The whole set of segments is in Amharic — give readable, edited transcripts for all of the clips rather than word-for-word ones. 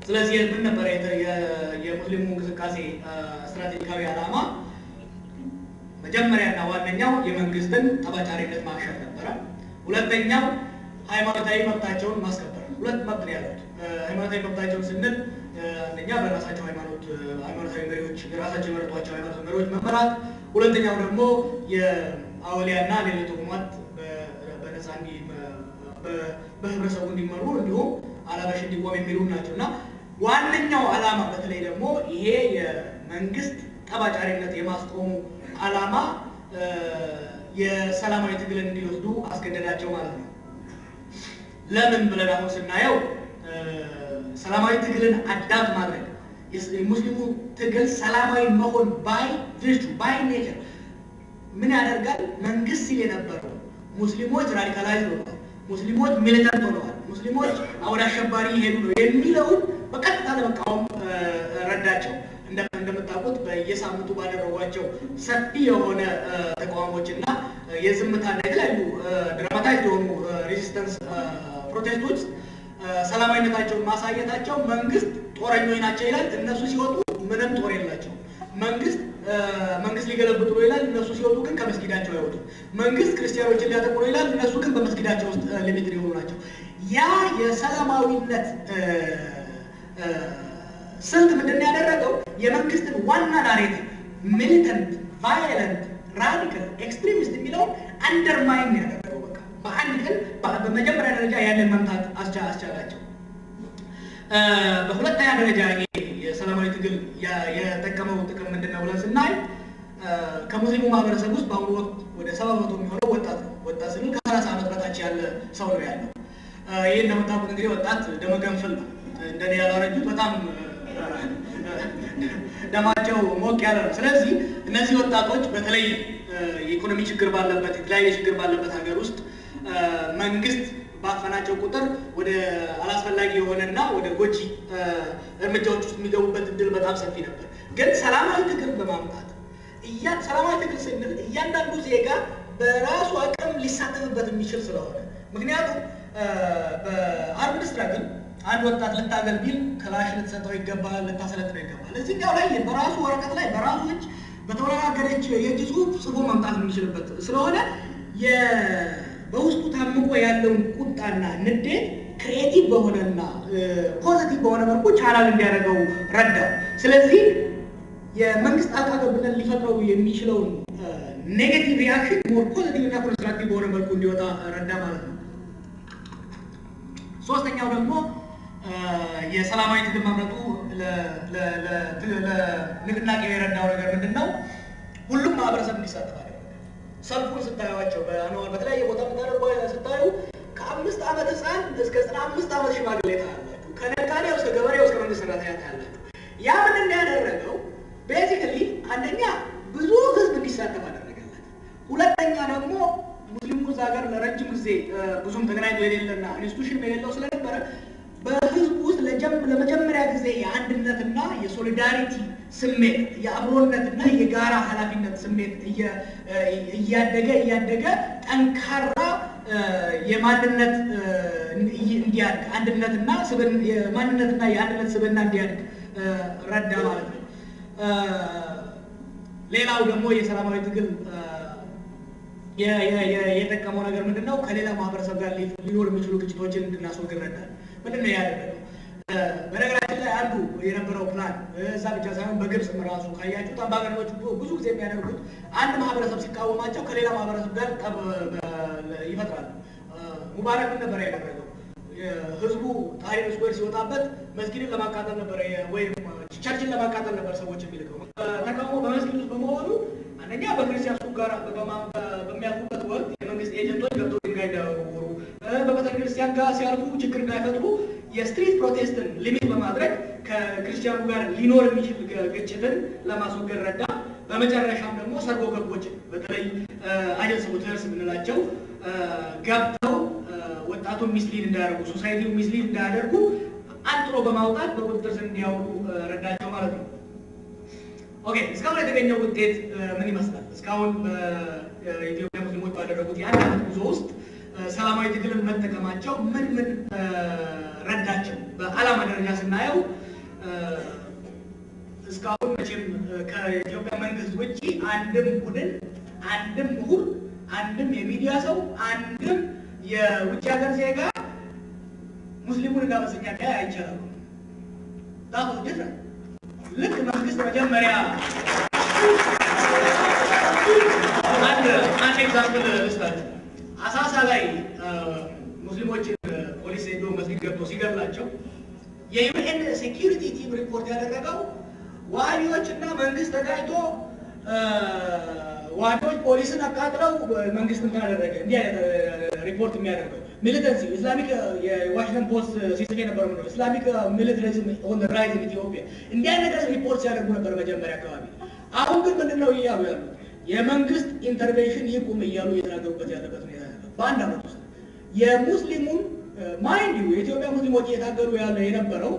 ስለዚህ ምን ነበረ የሙስሊሙ እንቅስቃሴ ስትራቴጂካዊ ዓላማ? መጀመሪያና ዋነኛው የመንግስትን ጠባጫሪነት ማክሸፍ ነበረ። ሁለተኛው ሃይማኖታዊ መብታቸውን ማስከበር። ሁለት መብት ነው ያሉት። ሃይማኖታዊ መብታቸውን ስንል አንደኛ በራሳቸው ሃይማኖት ሃይማኖታዊ መሪዎች የራሳቸው የመረጧቸው ሃይማኖት መሪዎች መመራት፣ ሁለተኛው ደግሞ የአወሊያና ሌሎች ተቋማት በነፃ በህብረተሰቡ እንዲመሩ እንዲሁም አላበሽ እንዲቆም የሚሉ ናቸው። እና ዋነኛው ዓላማ በተለይ ደግሞ ይሄ የመንግስት ጠባጫሪነት የማስቆሙ ዓላማ የሰላማዊ ትግልን እንዲወስዱ አስገደዳቸው ማለት ነው። ለምን ብለን አሁን ስናየው ሰላማዊ ትግልን adapt ማድረግ፣ የሙስሊሙ ትግል ሰላማዊ መሆን by virtue, by nature ምን ያደርጋል? መንግስት ሲል የነበረው ሙስሊሞች radicalize ሆነዋል፣ ሙስሊሞች militant ሆነዋል፣ ሙስሊሞች ወደ አሸባሪ ይሄዱ ነው የሚለውን በቀጥታ ለመቃወም ረዳቸው። እንደምታውቁት በየሳምንቱ ባደረጓቸው ሰፊ የሆነ ተቃውሞች እና የዝምታና የተለያዩ dramatize የሆኑ resistance protest ኦች ሰላማዊነታቸውን ማሳየታቸው መንግስት ጦረኞች ናቸው ይላል። እነሱ ሲወጡ ምንም ጦር የላቸውም። መንግስት ሊገለብጡ ነው ይላል። እነሱ ሲወጡ ግን ከመስጊዳቸው አይወጡም። መንግስት ክርስቲያኖችን ሊያጠቁ ነው ይላል። እነሱ ግን በመስጊዳቸው ውስጥ limited የሆኑ ናቸው። ያ የሰላማዊነት ስልት ምንድን ነው ያደረገው? የመንግስትን ዋና narrative militant፣ violent፣ radical፣ extremist የሚለውን undermine ያደረገው። በቃ በአንድ ቀን በመጀመሪያ ደረጃ ያንን መምታት አስቻላቸው። በሁለተኛ ደረጃ ይሄ የሰላማዊ ትግል የጠቀመው ጥቅም ምንድን ነው ብለን ስናይ ከሙስሊሙ ማህበረሰብ ውስጥ በአሁኑ ወቅት ወደ 70% የሚሆነው ወጣት ነው። ወጣት ስንል ከ30 ዓመት በታች ያለ ሰው ነው ያለው። ይህ እንደምታውቁት እንግዲህ ወጣት ደመ ገንፍል ነው። እንደኔ ያላረጁት በጣም ደማቸው ሞቅ ያለ ነው። ስለዚህ እነዚህ ወጣቶች በተለይ የኢኮኖሚ ችግር ባለበት፣ የተለያየ ችግር ባለበት ሀገር ውስጥ መንግስት ባፈናቸው ቁጥር ወደ አላስፈላጊ የሆነና ወደ ጎጂ እርምጃዎች ውስጥ የሚገቡበት እድል በጣም ሰፊ ነበር። ግን ሰላማዊ ትግል በማምጣት፣ ሰላማዊ ትግል ስንል እያንዳንዱ ዜጋ በራሱ አቅም ሊሳተፍበት የሚችል ስለሆነ፣ ምክንያቱም በ armed struggle አንድ ወጣት ልታገል ቢል ክላሽ ልትሰጠው ይገባል፣ ልታሰለጥነው ይገባል። እዚህኛው ላይ በራሱ ወረቀት ላይ በራሱ እጅ በተወላገደች የእጅ ጽሁፍ ጽፎ መምጣት የሚችልበት ስለሆነ በውስጡ ታምቆ ያለውን ቁጣና ንዴት creative በሆነና positive በሆነ መልኩ ቻናል እንዲያደርገው ረዳው። ስለዚህ የመንግስት ጣልቃ ገብነት ሊፈጥረው የሚችለውን negative reaction more positive እና constructive በሆነ መልኩ እንዲወጣ ረዳ ማለት ነው። ሶስተኛው ደግሞ የሰላማዊ ትግል መምረጡ ለንቅናቄው የረዳው ነገር ምንድን ነው? ሁሉም ማህበረሰብ እንዲሳተፍ አደረገ። ሰልፉን ስታዩቸው በአንዋር በተለያየ ቦታ የምታደርጉ ስታዩ ከ5 ዓመት ህፃን እስከ 95 ዓመት ሽማግሌ ታያላችሁ። ከነጋዴው እስከ ገበሬው እስከ መንግስት ሰራተኛ ታያላችሁ። ያ ምንድን ነው ያደረገው? Basically አንደኛ ብዙ ህዝብ እንዲሳተፍ አደረገለት። ሁለተኛ ደግሞ ሙስሊሙ እዛ ሀገር ለረጅም ጊዜ ብዙም ተገናኝቶ የሌለና institution የሌለው ስለነበረ በህዝቡ ውስጥ ለመጀመሪያ ጊዜ የአንድነትና የ solidarity ስሜት፣ የአብሮነትና የጋራ ኃላፊነት ስሜት እያደገ እያደገ ጠንካራ የማንነት እንዲያድግ፣ አንድነትና የማንነትና የአንድነት ስብዕና እንዲያድግ ረዳ ማለት ነው። ሌላው ደግሞ የሰላማዊ ትግል የጠቀመው ነገር ምንድን ነው? ከሌላ ማህበረሰብ ጋር ሊኖር የሚችሉ ግጭቶችን እንድናስወግድ ረዳል። ምንድን ነው ያደረገው? በነገራችን ላይ አንዱ የነበረው ፕላን እዛ ብቻ ሳይሆን በግብፅም ራሱ ካያችሁት አምባገነኖች ብዙ ጊዜ የሚያደርጉት አንድ ማህበረሰብ ሲቃወማቸው ከሌላ ማህበረሰብ ጋር ጠብ ይፈጥራሉ። ሙባረክ ምን ነበር ያደረገው? ህዝቡ ታህሪር square ሲወጣበት መስጊድን ለማቃጠል ነበር ወይም church ን ለማቃጠል ነበር ሰዎች የሚልከው። ተቃውሞ በመስጊድ ውስጥ በመሆኑ አንደኛ በክርስቲያን ሱቅ ጋር በሚያልፉበት ወቅት የመንግስት agent ኦች ገብተው ድንጋይ እንዳይወረውሩ፣ በቤተ ክርስቲያን ጋር ሲያልፉ ችግር እንዳይፈጥሩ የ street protest ን limit በማድረግ ከክርስቲያኑ ጋር ሊኖር የሚችል ግጭትን ለማስወገድ ረዳ። በመጨረሻም ደግሞ ሰርጎ ገቦችን በተለይ agent saboteurs የምንላቸው ገብተው ወጣቱን mislead እንዳያደርጉ፣ society ውን mislead እንዳያደርጉ አንጥሮ በማውጣት በቁጥጥር ስር እንዲያውሉ ረዳቸው ማለት ነው። Okay፣ እስካሁን የተገኘው ውጤት ምን ይመስላል? እስካሁን በኢትዮጵያ ሙስሊሞች ባደረጉት የአንድ ዓመት ጉዞ ውስጥ ሰላማዊ ትግልን መጠቀማቸው ምን ምን ረዳቸው? በአንድ በዓላማ ደረጃ ስናየው እስካሁን መቼም ከኢትዮጵያ መንግስት ውጪ አንድም ቡድን፣ አንድም ምሁር፣ አንድም የሚዲያ ሰው፣ አንድም የውጭ ሀገር ዜጋ ሙስሊሙን እንዳመፀኛ ቢያይ አይቻልም። That was different. ልክ መንግስት መጀመሪያ አንድ example ልስጣችሁ። አሳሳ ላይ ሙስሊሞችን ፖሊስ ሄዶ መስጊድ ገብቶ ሲገድላቸው የ UN security team ሪፖርት ያደረገው ዋሃቢዎች እና መንግስት ተጋጭቶ ዋሃቢዎች ፖሊስን አቃጥለው መንግስት እንትን አደረገ። እንዲህ አይነት ሪፖርት የሚያደርገው militancy Islamic የዋሽንግተን ፖስት ሲጽፍ የነበረው ምንድነው? Islamic militarism on the rise in Ethiopia፣ እንዲህ አይነት ነገር ሪፖርት ሲያደርጉ ነበር መጀመሪያ አካባቢ። አሁን ግን ምንድነው እያሉ ያሉት? የመንግስት intervention ይቁም እያሉ እየተናገሩበት ያለበት ሁኔታ ያለው በአንድ አመት ውስጥ የሙስሊሙን፣ mind you፣ የኢትዮጵያ ሙስሊሞች እየታገሉ ያለ የነበረው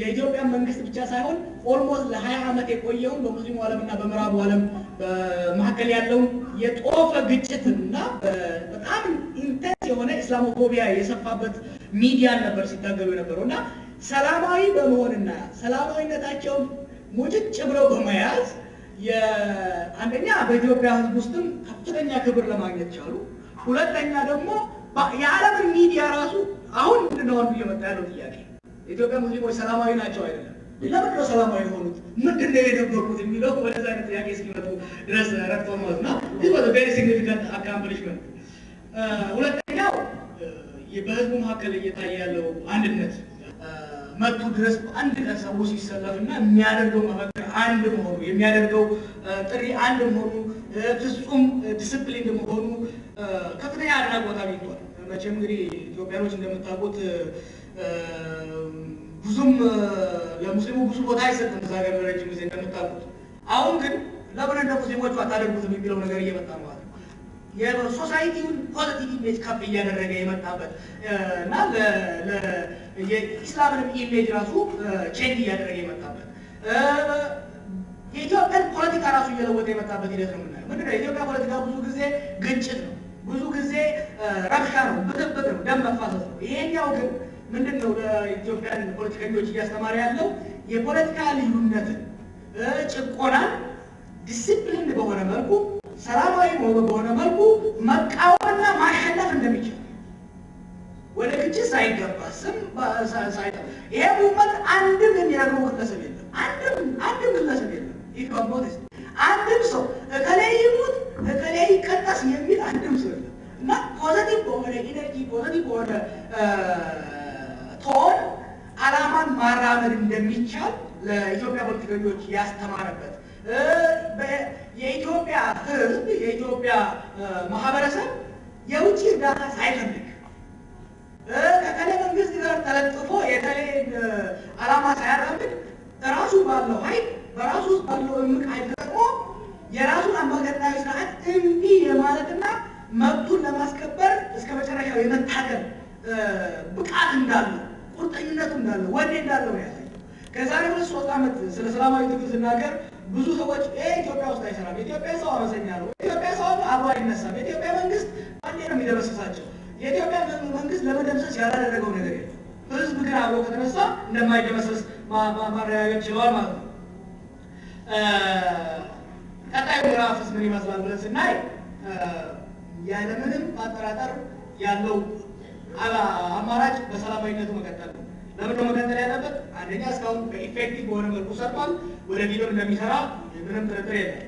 የኢትዮጵያ መንግስት ብቻ ሳይሆን almost ለ20 ዓመት የቆየውን በሙስሊሙ ዓለም እና በምዕራቡ ዓለም መካከል ያለውን የጦፈ ግጭትና በጣም intense የሆነ Islamophobia የሰፋበት ሚዲያን ነበር ሲታገሉ የነበረው። እና ሰላማዊ በመሆንና ሰላማዊነታቸውን ሙጭጭ ብለው በመያዝ አንደኛ በኢትዮጵያ ሕዝብ ውስጥም ከፍተኛ ክብር ለማግኘት ቻሉ። ሁለተኛ ደግሞ የዓለምን ሚዲያ ራሱ አሁን ምንድነው አንዱ እየመጣ ያለው ጥያቄ? የኢትዮጵያ ሙስሊሞች ሰላማዊ ናቸው አይደለም፣ ለምንድን ነው ሰላማዊ የሆኑት? ምንድን ነው የደበቁት የሚለው ወደዛ አይነት ጥያቄ እስኪመጡ ድረስ ረድቶ ማለት ነው። This was a very significant accomplishment። ሁለተኛው በህዝቡ መካከል እየታየ ያለው አንድነት፣ መቱ ድረስ አንድ ቀን ሰው ሲሰለፍና የሚያደርገው መፈክር አንድ መሆኑ፣ የሚያደርገው ጥሪ አንድ መሆኑ፣ ፍጹም ዲስፕሊን መሆኑ ከፍተኛ አድናቆት አግኝቷል። መቼም እንግዲህ ኢትዮጵያኖች እንደምታውቁት ብዙም ለሙስሊሙ ብዙ ቦታ አይሰጥም እዛ ሀገር ለረጅም ጊዜ እንደምታውቁት። አሁን ግን ለምን እንደ ሙስሊሞቹ አታደርጉትም የሚለው ነገር እየመጣ ነው ማለት ነው። የ society ውን positive image ከፍ እያደረገ የመጣበት እና የኢስላምንም image ራሱ change እያደረገ የመጣበት፣ የኢትዮጵያን ፖለቲካ ራሱ እየለወጠ የመጣበት ሂደት ነው የምናየው። ምንድነው? የኢትዮጵያ ፖለቲካ ብዙ ጊዜ ግጭት ነው፣ ብዙ ጊዜ ረብሻ ነው፣ ብጥብጥ ነው፣ ደም መፋሰስ ነው። ይሄኛው ግን ምንድን ነው ለኢትዮጵያን ፖለቲከኞች እያስተማረ ያለው? የፖለቲካ ልዩነትን፣ ጭቆናን ዲሲፕሊን በሆነ መልኩ፣ ሰላማዊ በሆነ መልኩ መቃወምና ማሸነፍ እንደሚችል፣ ወደ ግጭት ሳይገባ፣ ስም ሳይጠ ይሄ movement አንድም የሚረግመው ግለሰብ የለም። አንድም አንድም ግለሰብ የለም። If you notice፣ አንድም ሰው እከሌ ይሙት እከሌ ይቀጣስ የሚል አንድም ሰው የለም። እና positive በሆነ energy፣ positive በሆነ tone ዓላማን ማራመድ እንደሚቻል ለኢትዮጵያ ፖለቲከኞች ያስተማረበት፣ የኢትዮጵያ ሕዝብ፣ የኢትዮጵያ ማህበረሰብ የውጭ እርዳታ ሳይፈልግ፣ ከከሌ መንግስት ጋር ተለጥፎ የተለየ ዓላማ ሳያራምድ፣ ራሱ ባለው ኃይል፣ በራሱ ውስጥ ባለው እምቅ ኃይል ተጠቅሞ የራሱን አምባገነናዊ ስርዓት እምቢ የማለትና መብቱን ለማስከበር እስከ መጨረሻው የመታገል ብቃት እንዳለው፣ ቁርጠኝነቱ እንዳለው፣ ወኔ እንዳለው ነው ያሳየው። ከዛሬ 2-3 ዓመት ስለ ሰላማዊ ትግል ስናገር ብዙ ሰዎች ይሄ ኢትዮጵያ ውስጥ አይሰራም፣ የኢትዮጵያ ሰው አመፀኛ ነው፣ የኢትዮጵያ ሰው አብሮ አይነሳም፣ የኢትዮጵያ መንግስት አንዴ ነው የሚደመስሳቸው፣ የኢትዮጵያ መንግስት ለመደምሰስ ያላደረገው ነገር የለም። ህዝብ ግን አብሮ ከተነሳ እንደማይደመሰስ ማረጋገጥ ችለዋል ማለት ነው። ቀጣዩ ምዕራፍስ ምን ይመስላል ብለን ስናይ ያለምንም ማጠራጠር ያለው አማራጭ በሰላማዊነቱ መቀጠል ነው። ለምን ነው መቀጠል ያለበት? አንደኛ እስካሁን በ effective በሆነ መልኩ ሰርቷል። ወደፊትም እንደሚሰራ ምንም ጥርጥር የለም።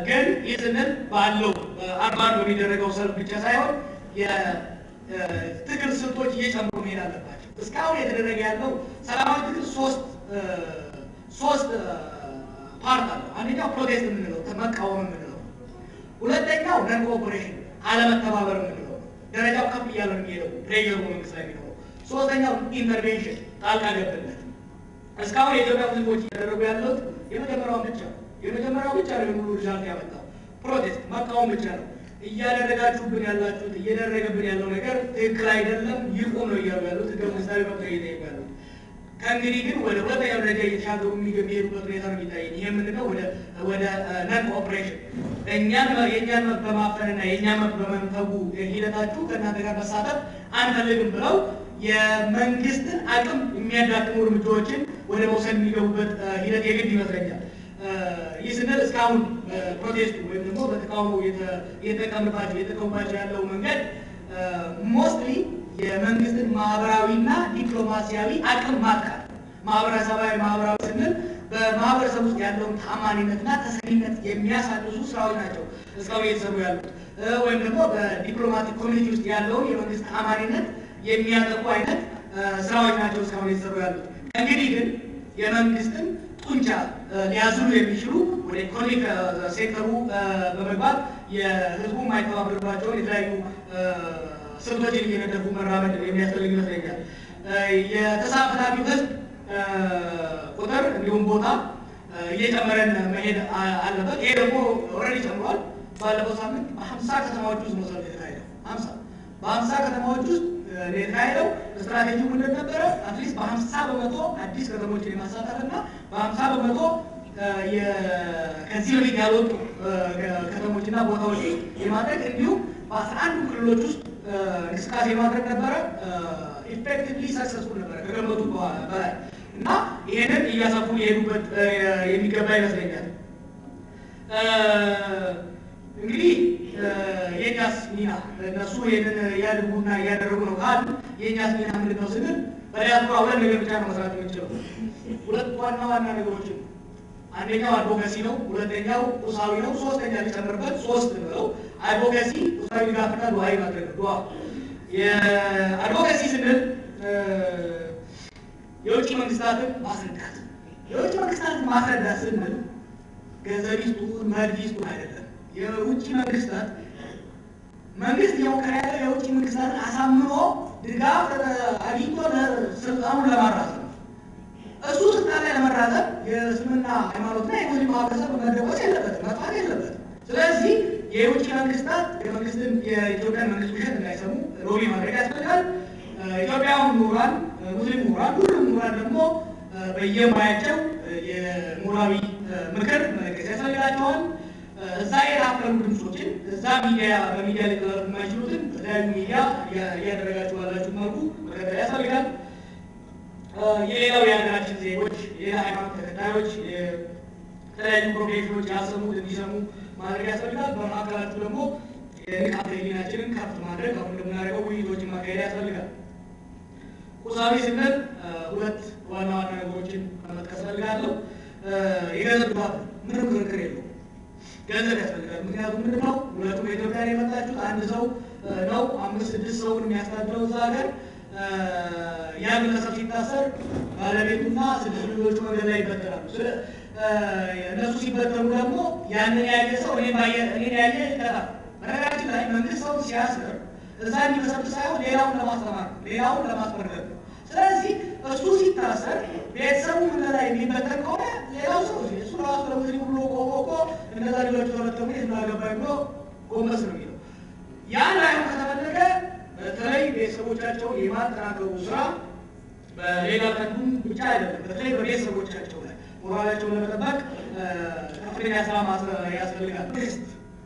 ግን ይህ ስንል ባለው አርባን በሚደረገው ሰልፍ ብቻ ሳይሆን የትግል ስልቶች እየጨመሩ መሄድ አለባቸው። እስካሁን የተደረገ ያለው ሰላማዊ ትግል ሶስት part አለው። አንደኛው protest የምንለው፣ መቃወም የምንለው፣ ሁለተኛው non cooperation፣ አለመተባበር የምንለው፣ ደረጃው ከፍ እያለ ነው የሚሄደው pressure ኡ መንግስት ላይ የሚኖረው። ሶስተኛው intervention፣ ጣልቃ ገብነት። እስካሁን የኢትዮጵያ ሙስሊሞች እያደረጉ ያሉት የመጀመሪያውን ብቻ ነው። የመጀመሪያው ብቻ ነው ሁሉ result ያመጣው። Protest፣ መቃወም ብቻ ነው። እያደረጋችሁብን ያላችሁት፣ እየደረገብን ያለው ነገር ትክክል አይደለም፣ ይቁም ነው እያሉ ያሉት። ህገ መንግስታዊ መብት ነው እየጠየቁ ያሉት። ከእንግዲህ ግን ወደ ሁለተኛው ደረጃ እየተሻገሩ የሚሄዱበት ሁኔታ ነው የሚታየኝ። ይሄ ምንድነው? ወደ non cooperation፣ እኛን የእኛን መብት በማፈንና የእኛን መብት በመንፈጉ ሂደታችሁ ከእናንተ ጋር መሳተፍ አንፈልግም ብለው የመንግስትን አቅም የሚያዳክሙ እርምጃዎችን ወደ መውሰድ የሚገቡበት ሂደት የግድ ይመስለኛል። ይህ ስንል እስካሁን በ protest ኡ ወይም ደግሞ በተቃውሞ እየተጠቀሙባቸው ያለው መንገድ mostly የመንግስትን ማህበራዊና ዲፕሎማሲያዊ አቅም ማጥቃት። ማህበረሰባዊ ማህበራዊ ስንል በማህበረሰብ ውስጥ ያለውን ታማኒነትና ተሰሚነት የሚያሳድሱ ስራዎች ናቸው እስካሁን እየተሰሩ ያሉት፣ ወይም ደግሞ በ diplomatic community ውስጥ ያለውን የመንግስት ታማኒነት የሚያጠቁ አይነት ስራዎች ናቸው እስካሁን እየተሰሩ ያሉት። እንግዲህ ግን የመንግስትን ጡንቻ ሊያዝሉ የሚችሉ ወደ economic sector ኡ በመግባት የህዝቡ የማይተባበርባቸውን የተለያዩ ስልቶችን እየነደፉ መራመድ የሚያስፈልግ ይመስለኛል። የተሳታፊው ህዝብ ቁጥር እንዲሁም ቦታ እየጨመረን መሄድ አለበት። ይሄ ደግሞ already ጨምሯል። ባለፈው ሳምንት በ50 ከተማዎች ውስጥ ነው ሰልፍ የተካሄደው። 50 በ50 ከተማዎች ውስጥ የተካሄደው ስትራቴጂው ምንድን ነበረ? At least በ50% አዲስ ከተሞችን የማሳተፍ እና በ50% ከዚህ በፊት ያልወጡ ከተሞችና ቦታዎች ውስጥ የማድረግ እንዲሁም በ11ዱ ክልሎች ውስጥ እንቅስቃሴ ማድረግ ነበረ። Effectively successful ነበረ ከገመቱ በላይ እና ይሄንን እያሰፉ የሄዱበት የሚገባ ይመስለኛል። እንግዲህ የእኛስ ሚና፣ እነሱ ይሄንን እያድርጉና እያደረጉ ነው ካሉ የእኛስ ሚና ምንድን ነው ስንል በዲያስፖራ ሁለት ነገር ብቻ ነው መስራት የምንችለው። ሁለት ዋና ዋና ነገሮችን፣ አንደኛው advocacy ነው፣ ሁለተኛው ቁሳዊ ነው፣ ሶስተኛ ሊጨምርበት ሶስት ነው። Advocacy፣ ቁሳዊ ድጋፍና ዱዓ ማድረግ ነው። ዱዓ የ advocacy ስንል የውጭ መንግስታትን ማስረዳት፣ የውጭ መንግስታትን ማስረዳት ስንል ገንዘብ ይስጡን መድፍ ይስጡን አይደለም። የውጭ መንግስታት መንግስት እየሞከረ ያለው የውጭ መንግስታትን አሳምኖ ድጋፍ አግኝቶ ስልጣኑን ለማራዘም ነው። እሱ ስልጣን ላይ ለመራዘም የእስልምና ሃይማኖትና የሙስሊም ማህበረሰብ መደቆስ የለበትም፣ መጥፋት የለበትም። ስለዚህ የውጭ መንግስታት የመንግስትን የኢትዮጵያን መንግስት ውሸት እንዳይሰሙ lobby ማድረግ ያስፈልጋል። ኢትዮጵያውያን ምሁራን፣ ሙስሊም ምሁራን፣ ሁሉም ምሁራን ደግሞ በየሙያቸው የምሁራዊ ምክር መለገስ ያስፈልጋቸዋል። እዛ የታፈኑ ድምፆችን እዛ ሚዲያ በሚዲያ ሊተላለፉ የማይችሉትን በተለያዩ ሚዲያ እያደረጋችሁ ባላችሁ መልኩ መከተል ያስፈልጋል። የሌላው የሀገራችን ዜጎች፣ የሌላ ሃይማኖት ተከታዮች፣ የተለያዩ profession ኦች ያልሰሙት እንዲሰሙ ማድረግ ያስፈልጋል። በማዕከላችሁ ደግሞ የንቃተ ህሊናችንን ከፍ ማድረግ አሁን እንደምናደርገው ውይይቶችን ማካሄድ ያስፈልጋል። ቁሳዊ ስንል ሁለት ዋና ዋና ነገሮችን መጥቀስ እፈልጋለሁ። የገንዘብ ድጋፍ ምንም ክርክር የለውም። ገንዘብ ያስፈልጋል። ምክንያቱም ምንድነው ሁለቱም ከኢትዮጵያ ነው የመጣችሁት። አንድ ሰው ነው አምስት ስድስት ሰውን የሚያስተዳድረው እዛ ሀገር። ያ ግለሰብ ሲታሰር ባለቤቱና ስድስት ልጆቹ መንገድ ላይ ይበተናሉ። እነሱ ሲበተኑ ደግሞ ያንን ያየ ሰው እኔን ያየ ይቀጣል። በነገራችን ላይ መንግስት ሰውን ሲያስር እዛ እንዲበሰብስ ሳይሆን ሌላውን ለማስተማር ነው፣ ሌላውን ለማስበርገግ ነው። ስለዚህ እሱ ሲታሰር ቤተሰቡ መንገድ ላይ የሚበተን ከሆነ ሌላው ሰው እሱ ራሱ ለሙስሊም ብሎ ቆሞ እኮ እነዛ ልጆቹ ተበተኑ የት አገባኝ ብሎ ጎንበስ ነው የሚለው። ያን ላይሆን ከተፈለገ በተለይ ቤተሰቦቻቸውን የማጠናከሩ ስራ በሌላ ቀዱም ብቻ አይደለም፣ በተለይ በቤተሰቦቻቸው ላይ ሞራላቸውን ለመጠበቅ ከፍተኛ ስራ ያስፈልጋል። መንግስት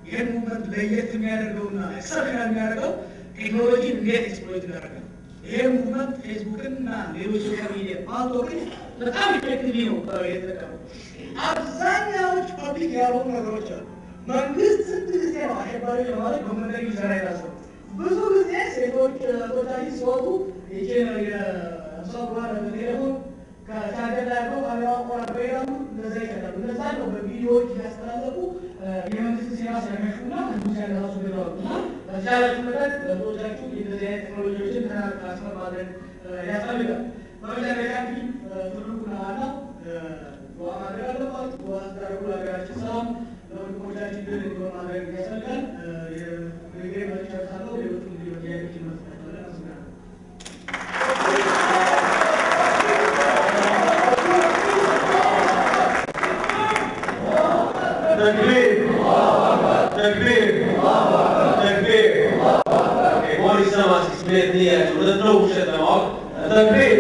ይህን movement ለየት የሚያደርገውና exceptional የሚያደርገው ቴክኖሎጂን እንዴት exploit እንዳደረገ ነው። ይሄ movement ፌስቡክን እና ሌሎች social media ፓልቶክን በጣም effectively ነው የተጠቀመው። አብዛኛዎች public ያልሆኑ ነገሮች አሉ። መንግስት ስንት ጊዜ ነው አሸባሪ ለማለት በመንገድ ይሰራ የታሰቡት? ብዙ ጊዜ ሴቶች እህቶቻችን ሲወጡ ይችን የሰው ቴሌፎን ከቻርጀር ላይ አድርገው ካሜራውን ቆራርጠው ይሄዳሉ። እነዛ ይቀጣሉ። እነዛ ነው በቪዲዮዎች እያስተላለፉ የመንግስት ሴራ ሲያከሽፉና ህዝቡ ሲያነሳሱ ገለዋሉ። እና በተቻላችሁ መጠን ለእህቶቻችሁ የእነዚህ አይነት ቴክኖሎጂዎችን transfer ማድረግ ያስፈልጋል። በመጨረሻ እንግዲህ ትልቁና ዋናው ዱዓ ማድረግ አለባችሁ። ዱዓ ስታደርጉ ለሀገራችን ሰላም፣ ለወንድሞቻችን ድል እንዲሆን ማድረግ ያስፈልጋል። የንግግሬ መጨረሻ ጨርሳለሁ። ሌሎቹ እንግዲህ በጥያቄዎች እንመልሳቸዋለን። አመሰግናለሁ። ተክቢር፣ ተክቢር፣ ተክቢር። ሞር ይሰማ ስሜት ያቸው እውነት ነው ውሸት ለማወቅ ተክቢር።